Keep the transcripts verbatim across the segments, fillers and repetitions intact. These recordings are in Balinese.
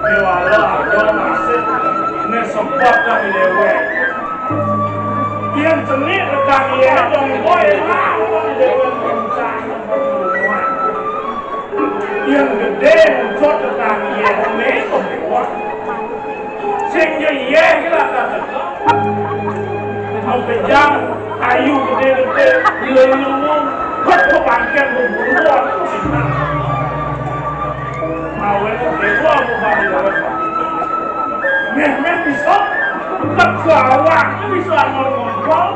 Wala ada nasib né sebab kami déwék. Yén cenik rekan yé dong boy, lawan déwék kencang. Yén gedé ucot rekan yé, né kok déwék. Sing yé yé kira kata. Mau kejang, kayu gedé-gedé, lelungun, kok kebangkén bubur. Mau itu déwék, mau balik. Méh-méh bisa, tak ke awak, bisa ngompol.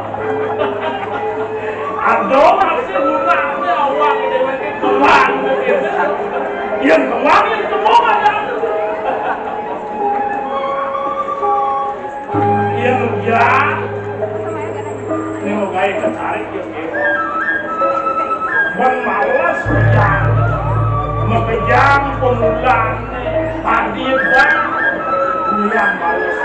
Ada masih guna, awak gedé, kembang, gitu. Yang kembang, yang kembang ada. Yén ujan, né mau gaé ketarik ya, ya. Mun males ujan, makejang pemulan, padi bang, uyan males.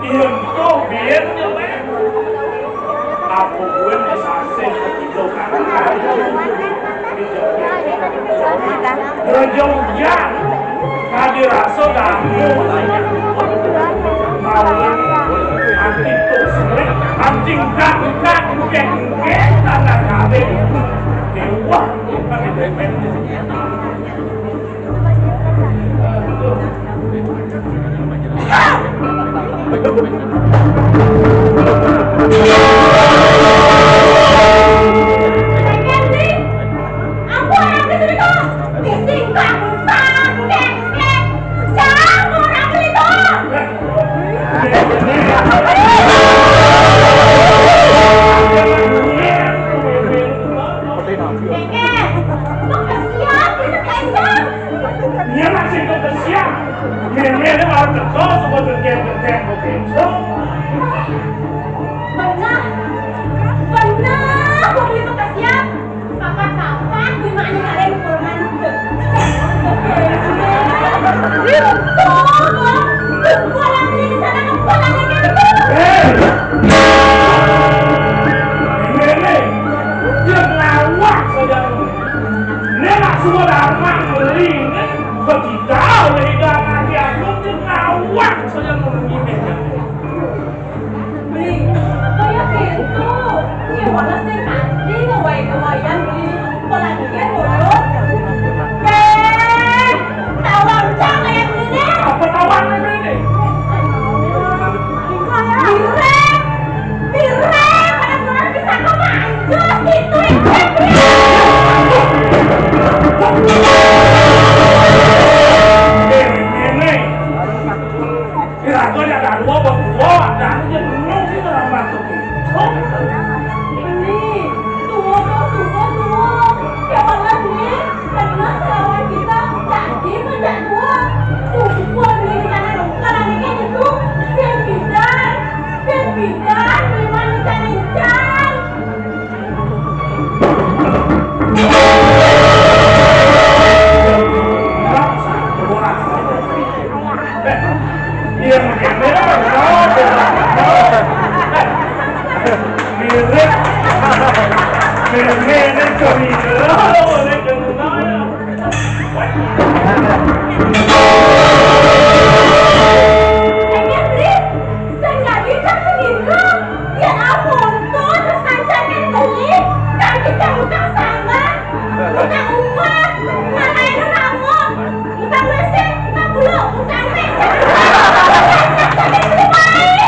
Yén tuh biar jelek, apa gue disasih ketiga kali. Raja Ujang, kadi rasa ganggu. Mau anti tuh serik, anti gak, gak, gak, gak, tanah kabeh. Dewa. Dia masih kesian. Mémé ini orang kesel, suka genteng-genteng begitu. Benar, benar, gua beli bekas ya. Kapan-kapan gimana kalian kurungan? Untung gua, gua lagi di sana, gua lagi gitu. Mémé, dia ngawak saja. Né nak semua datang beli, né kok kita udah hidup lagi aku, dia ngawak saja mau ngimeh. Beli, kaya gitu. Iya, mana sih tadi ngawai-ngawaian beli, kok lagi kan dulu. Eh, tawang cang kaya beli né. Apa tawang né beli né? Mirip, mirip, pada kurang bisa kok manjur gitu, ya. Ini, ini. Kira-kira ada dua, dua, ada aja belum sih dalam waktu itu. Ini, tua, tua, tua, tua. Kayak banget nih. Karena selama kita jadi menjatuh, sumpah di sana dong, karena ini itu, biar bidan, biar bidan, memang incan-incan. Iya, mirip. Mirip, mirip, mirip. Ayo, Bri, sing dadi cang sing nginum. Yén ampun, terus kancané beli, kan kita utang sama. Utang umah, mana itu kamu? Utang bersih, utang bulu, utang bersih. Utang bersih, baik.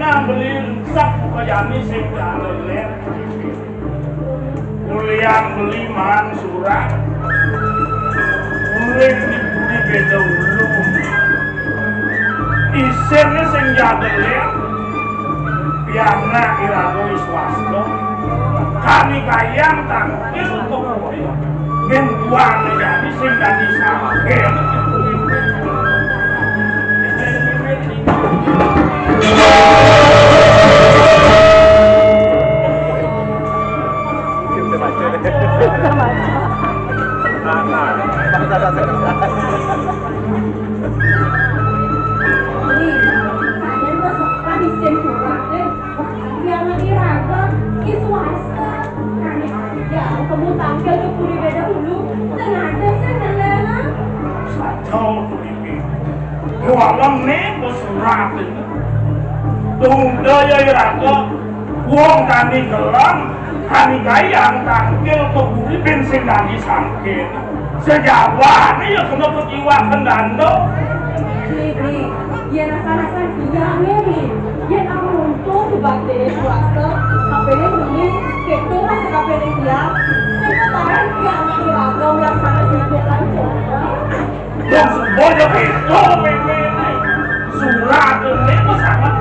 Beli rusak buka jani sing dah lelet. Ulian beli man surat. Uling di budi beda ulu. Isinnya sing jadelir. Piana irago iswasta. Kami kayang tangkil kepuri. Ben tuan jadi sing dadi sangkil. Nih, kalian mah suka bikin curhat deh. Wah, biar nanti raga, ih swasta. Kami aja, kamu tampil ke puri beda dulu. Sengaja sih, Nandana. Saja untuk ini. Jualan nih, bos rapi. Tunggu daya raga. Wong kami gelem, kami gayang tangkil keburi ben sing dadi sangkil. Sejawane ya kena pejiwa kendando. Nih, nih, ya rasa-rasa dia nih. Ya kamu untung sebab dene swasta, kapene muni, keto masih kapene dia. Sing ketahuan dia anak raga melaksanakan hidup lancar. Yang semuanya itu memang surat ini sangat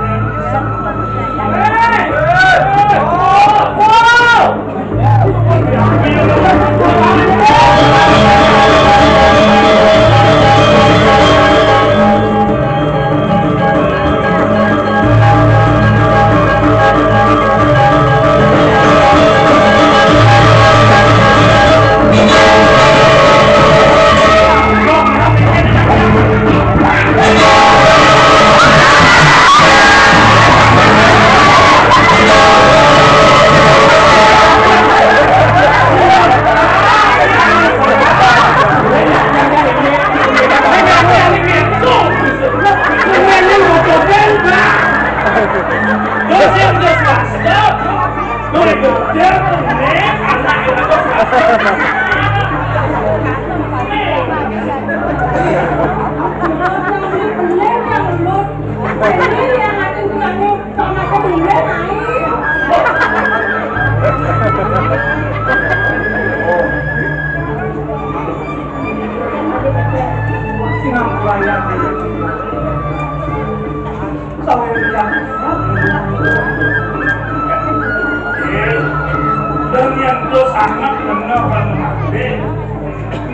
Dan yang tuh sangat bener banget.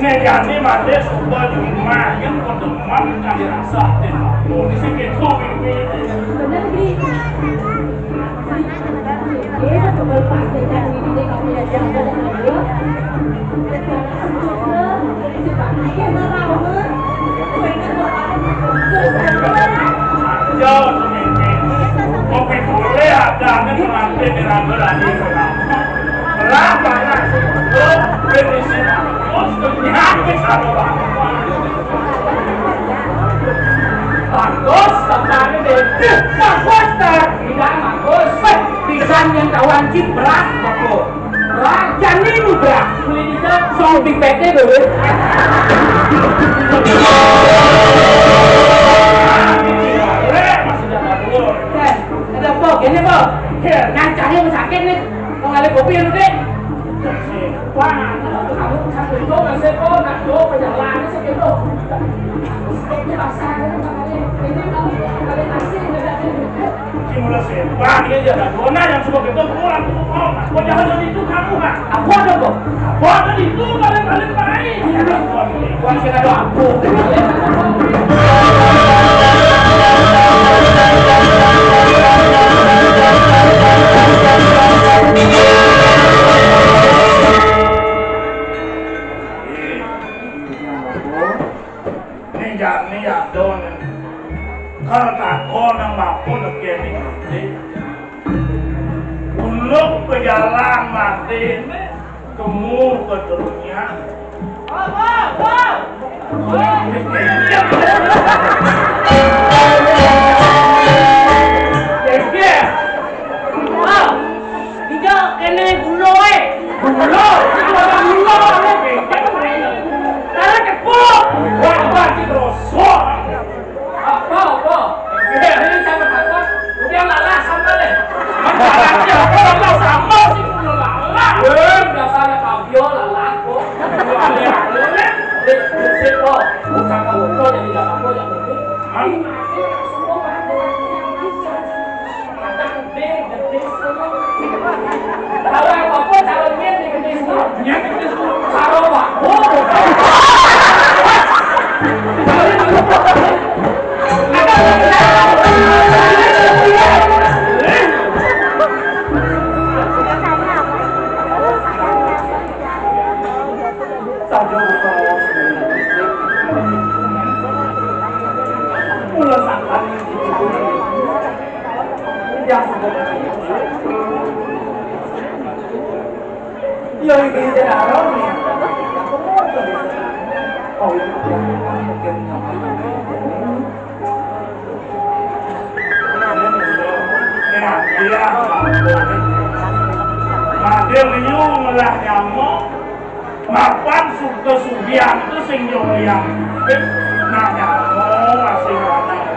Nek jani mate suba jumah yang pedeman kang rasa ati aku. Di sini tuh mimpi. Bener, Bi. Iya, sebel pas deh, kan ini deh, kamu ya, jangan ada. Jauh seminggu. Kopi boleh ada, ini pengantin di rambut lagi. Berapa nasi? Benisi bagus, penyakit sama bagus. Bagus, kemarin deh. Bagus, Ter. Tidak bagus. Weh, pisan yang kawan cip beras, bagus. Beras, jangan ini beras. Beli di sana, song di P T dulu. Masih ada dulu. Ada apa? Gini, apa? Ngancangnya sakit nih. Mau ngalih kopi ya, lu, Dek? Wah, kamu satu itu, masih kok, nak do, pejalan, sih gitu. Ini rasanya, ini kalau, kalau nasi, ini ada. Ini mulai setan, ini ada dona yang suka gitu, pulang, tuh, oh, kok jangan jadi itu kamu, ha? Apa ada, kok? Apa ada di itu, balik-balik, balik. Ini udah, wah, sih ada aku. Ning jani adon. Kal tako nang bapa deke ning ati. Uluk ke jalan mati, kemu ke dunia. Dija kene gulo, eh. Gulo, gulo, gulo, eh. Cara cepuk. Wah, wah, si rosok. Apa, apa? Ini sama apa? Udah lalas. Ya, iki jeneng Aroni. Oh, iya. Nah, iya. Madé liu ngelah nyama. Mapan suka sugihan tu sing jong liang. Nah, nyama sing lanang.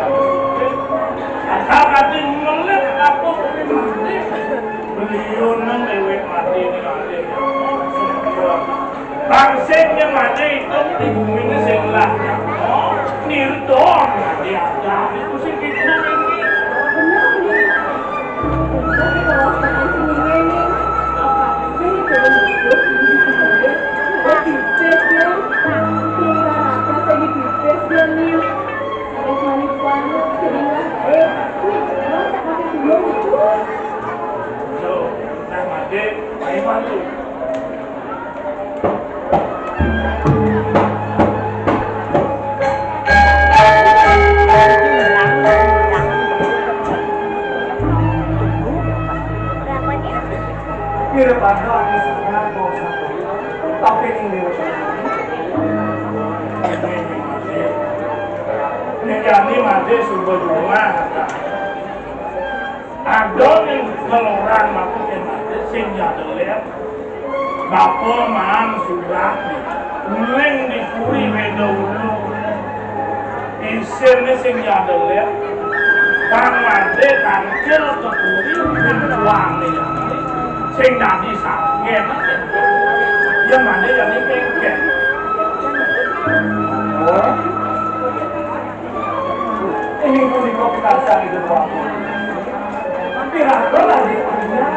Asal kati ngelit apa. Beliau nang dewek mati ni ada. Bang sing nyama ada itu di bumi ni sing lah nyama. Nirton dia ada. Itu sing gitu ini. So, nah, mati, main mati. Mirip ada di sana, kok, satu. Tapi ini di sana. Ini jani mati subuh rumah, kata. Ada yang ngeloran mati, yang mati, sing jadel ya. Bapa maan surat nih. Uling di kuri beda ulu. Isin nih sing jadel ya. Kang Made tangkil ke kuri, buang nih. Sing dadi sanggen. Ya, Made ya, nih, kengken. Oh. Ini pun di kopi kasar itu, Pak. Tapi ragu lagi punya.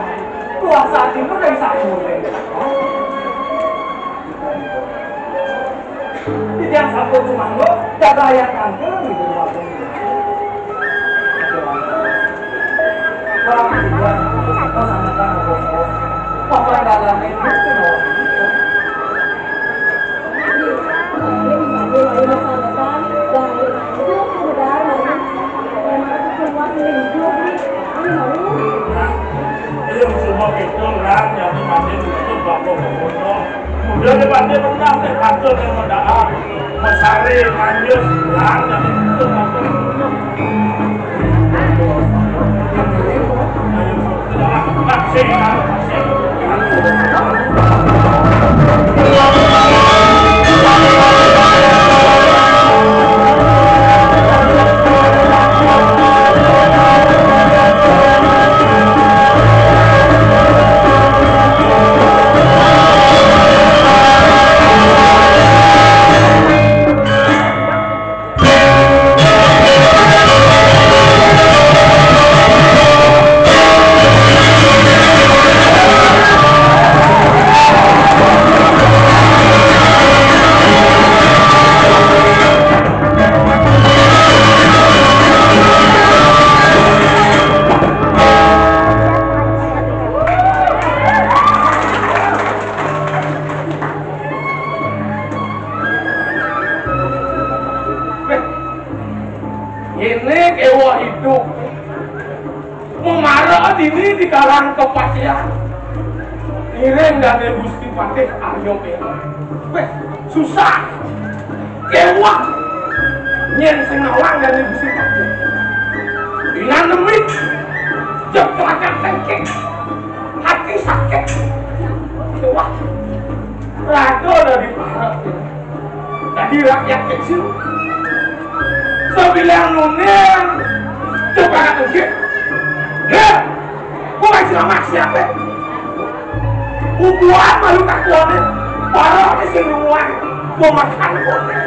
Puasa timur dari sahur. Jadi yang satu cuma lo, jaga ayat kantor gitu, Pak. Orang juga, kita sama-sama bos-bos. Papa dalam itu, Ayo, semua kita orang yang mati itu bapak-bapak. Udah deh, mati pernah, teh, patut yang mendalam. Mesare, manjus, lan, yang itu, patut. Ayo, sudah, masih, masih. Ini kewa hidup. Memara dini di kalang kepastian. Ngiring dane Gusti Patih Arya Pera. Weh, susah. Kewa. Nyen sing nawang dane Gusti Patih. Dinan nemit. Jeplakan tengking. Hati sakit. Kewa. Raga dari Barat. Jadi rakyat kecil. Sebilang nunin, coba anak kecil. Ya, gua masih lama siapa? Kubuan malu tak kuatnya. Parah nih si nuan. Gua makan kuatnya.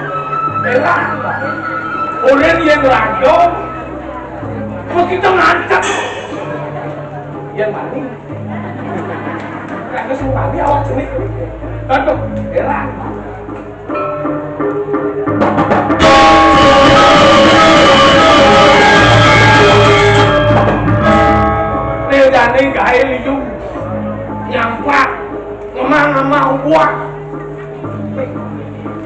Elah. Orang yang raga. Gua kita ngancam. Yang mana? Kan sing tadi awak jenik. Aduh, heran. Bedane gawe liu. Nyampak, ngemang-ngemang buah.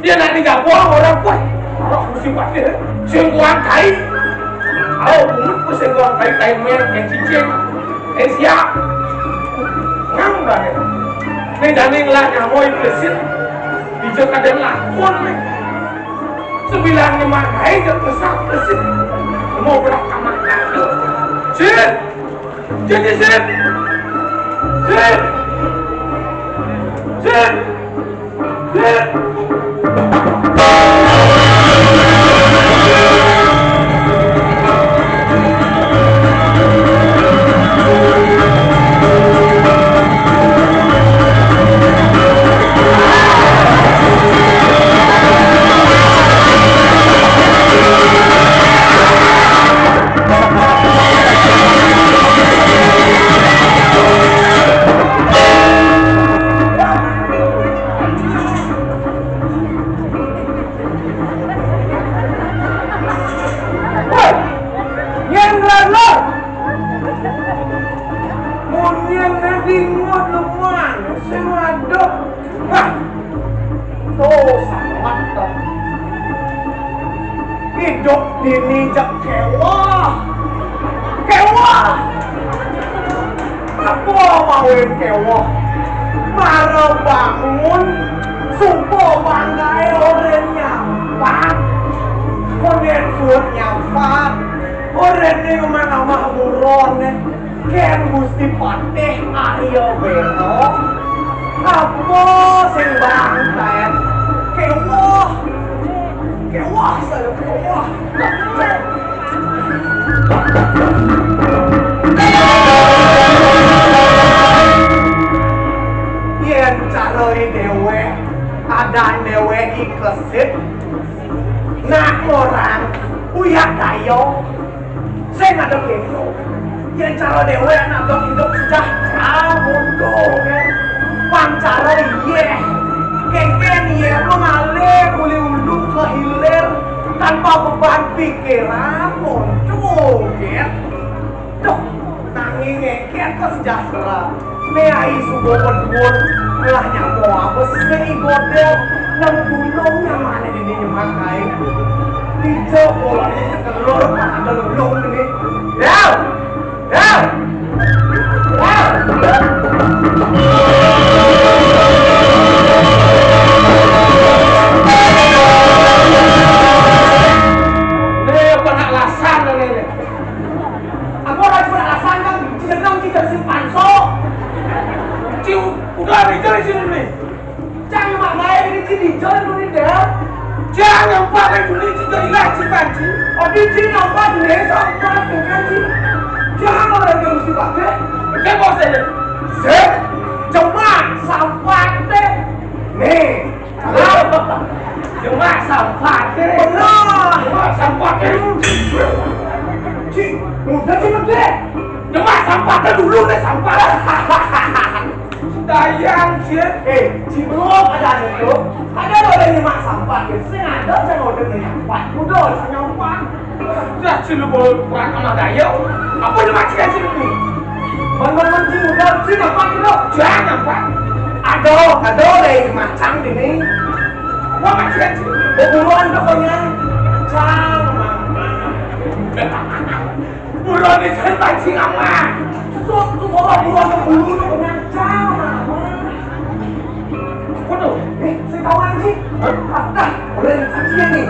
Dia nak di dapur orang pun. Kalau musim pakai, sing kuat kai. Kalau umat pun sing kuat kai, tai mer, kayak cicing. Eh, siap. Ngambang ya. Nih, jani ngelah nyamoi besit. Dijak ada lakon nih. Sebilangnya makai jek besar besit. Mau berak kamar kado. Sit. Jadi sit. Sit. Sit. Woi, nyendra lo. Mun nyendra dingot lu mana sing ngadep. Hah. Tuh, sangat dong. Hidup dini jek kewah. Kewah. Apa mawin kewah? Mara bangun, sumpah banggae oren nyampat. Konen suut nyampat. Oren ni mana mah buron. Ken Gusti Patih Arya Beno. Apa sing bangkaen? Kewah. Kewah saya kewah. Yen cara dewek, ada dewek ikesit. Nah, orang uyak dayo. Sing ada kene. Yen cara dewek nak dok hidup sejahtera, mundur, kan? Pang cara iye. Kengken iye mengalir uli ulu ke hilir tanpa beban pikiran, mundur, kan? Duh, nanging ngeket ke sejahtera. Me ai suba pedun, ngelah nyamo abes, me i godel, nang gulung nyamane dini nyemak ai. Ijo polane sekelur, tak ada lulung dini. Dal! Dal! Dal! Nih, apa nak lasan nih? Aku ora cuma alasan kan, jeneng kita si Panso. Ci udah ada di sini nih. Jangan mak main ini ci di jalan ini deh. Jangan pakai dulu ci dari lah ci panci. Oh di ci nampak deh, sampai dengan ci. Jangan orang yang mesti pakai. Oke, bos aja. Set, cuma sampai deh. Nih, Cuma sampate. Bener. Cuma sampate. Ci, udah ci gede. Cuma sampate dulu deh, sampate. Dayang, Ci. Eh, ci belum ada itu. Ada lo dari mak sampate. Sing ada jangan udah nyampat. Udah, nyampat. Lah, ci lu bawa kurang sama daya. Apa lu majikan ci lu? Bang, bang, bang, ci udah, ci nampak dulu. Jangan, Pak. Aduh, aduh, deh, macam ini. Wah, majikan ci. Buruan pokoknya. Cang, mama. Buruan itu mancing apa? Tuh, tuh, bawa buruan ke bulu pokoknya. Cang, mama. Waduh, eh, saya tahu aja. Hah? Nah, boleh saksian nih.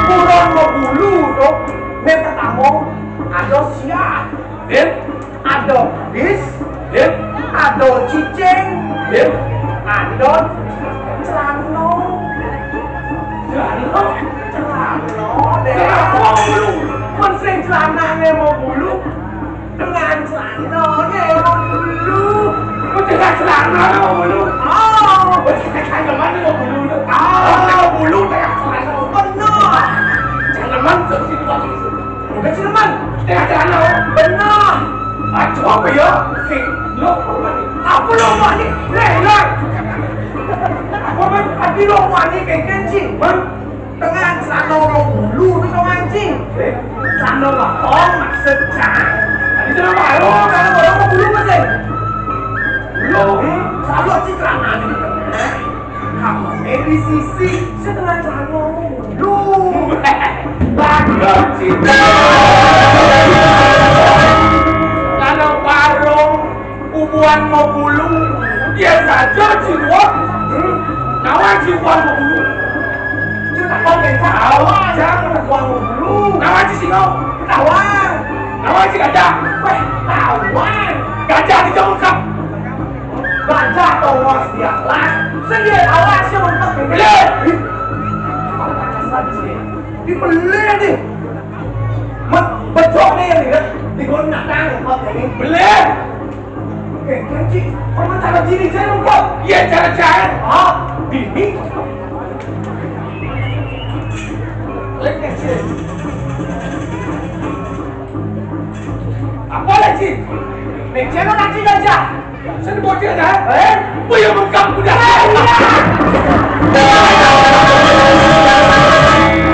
Kurang mau bulu dong. Nih pertama, ada siap. Hit. Ada bis. Hit. Ada cicing. Hit. Ada celana. Celana? Celana, deh. Celana mau bulu. Kon sing celanane mau bulu. Dengan celana, nek wong bulu. Kok dengan celana, nek wong bulu? Oh. Wis, nek cangkeman, nek wong bulu. Ah. Nek wong bulu, dengan celana. Bener. Cangkeman, terus itu bagus. Udah, cangkeman. Dengan celana. Bener. Ah, coba ya. Oke. Lo, apa nih? Apa lo, apa nih? Nih, lo. Apa, Bang? Tadi lo, apa nih? Kayak kencing. Bang. Tengah celana orang bulu tu kau mancing. Eh? Celana lapang maksud cang. Tadi celana baru, celana baru kau bulu masih. Bulu? Hmm? Selalu aja celana di tengah. Kamu di sisi, setengah celana. Lu. Bagus, Cik. Kalau warung bubuhan mau bulu, dia saja, Cik, wah. Hmm. Kawan, Cik, bubuhan mau bulu. Cik, tak kau kecak. Tahu, jangan bubuhan mau bulu. Kawan, Cik, singo. Tahu. Kawan, Cik, gajah. Weh, tahu. Gajah di jauh, Kak. Gajah tongos di alas, sendiri alas yang mentok di. Boleh. Dibeli nih. Becok nih yang lihat di gol natang, Pak, ini. Boleh. Oke, janji. Pernah cara ciri saya, Pak. Iya, cara cara. Ah, bini. Lihat sih. Apa lagi? Nih, channel nanti gajah. Sini bocil dah. Eh? Wih, yang lengkap udah.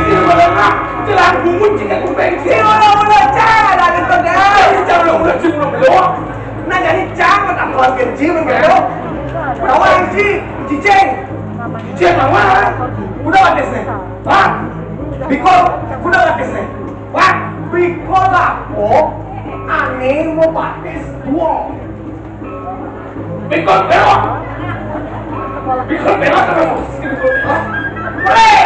Sini boleh mah. Celang bungut jika kupeng. Ini udah, udah, jangan ada itu dah. Ini jangan udah, udah, udah, belum. Nah, jadi jangan aku lagi jim gitu. Kawan si cicing. Cicing apa? Udah, ada sih. Hah? Bikol, udah, ada sih. Wah, bikol apa? Ane mau pakai dua. Bikol belok. Bikol belok apa mau? Hah? Boleh.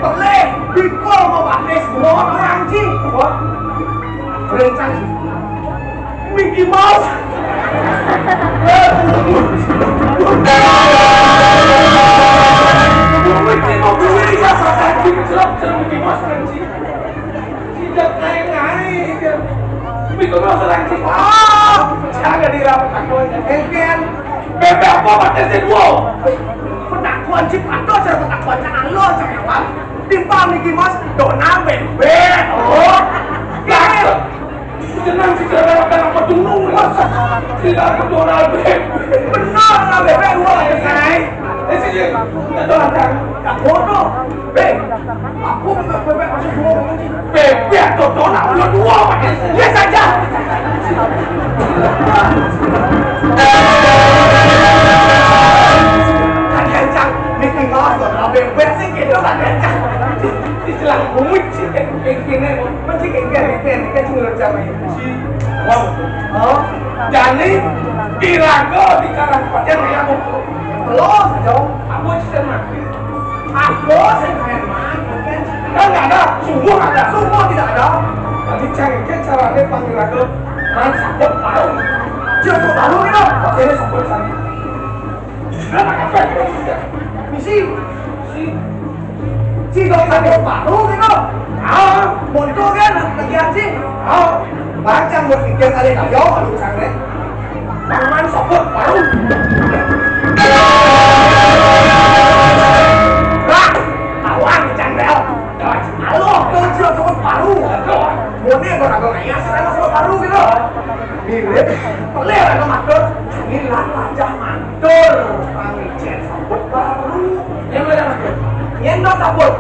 Boleh. Bikol mau pakai dua orang sih. Wah. Rencang. Mickey Mouse. Mickey Mouse. Tidak naik-naik. Mickey Mouse lagi. Ah, jangan dirapet aku aja. Engken. Bebek apa pakai dua? Pengakuan Cipto, cara pengakuan Cang Alo, cara apa? Timpal Mickey Mouse, Donald Bebek. Oh. Jangan. Jenang si cara apa tunung, Mas. Tidak, aku Donald Bebek. Benar, Donald Bebek, gua lagi naik. Eh, sini. Kita doakan. Tak bodoh. Bebek. Aku bebek, bebek masih dua, Bebek atau Donald, lu dua pakai. Dia saja. Kan kencang. Mickey Mouse, Donald Bebek sih, gitu kan kencang. Istilah bunyi sih, kayak gini. Masih kayak gini, kayak gini, kayak gini, kayak gini. Wow. Oh, jadi, iraga di karang pajar ya, Bu. Lo, dong. Aku sih mati. Aku sih main-main, kan? Kan nggak ada, sungguh ada. Sungguh tidak ada. Tadi cengkeh caranya panggil aku. Kan sabut baru. Dia tuh baru ya. Oke, ini sabut sana. Kenapa kafe? Misi. Si doi ada baru gitu. Ah, muncul kan lagi anjing. Ah, bacang berpikir kali kayo kalau misalnya. Paman sopot baru. Lah, lawan candel. Halo, tuh sopot baru. Mone beragam ya, saya sopot baru gitu. Mirip, pelir ada matur. Ngilang wajah mantul. Pamicen sambut baru. Yang mana matur? Yen no sabut.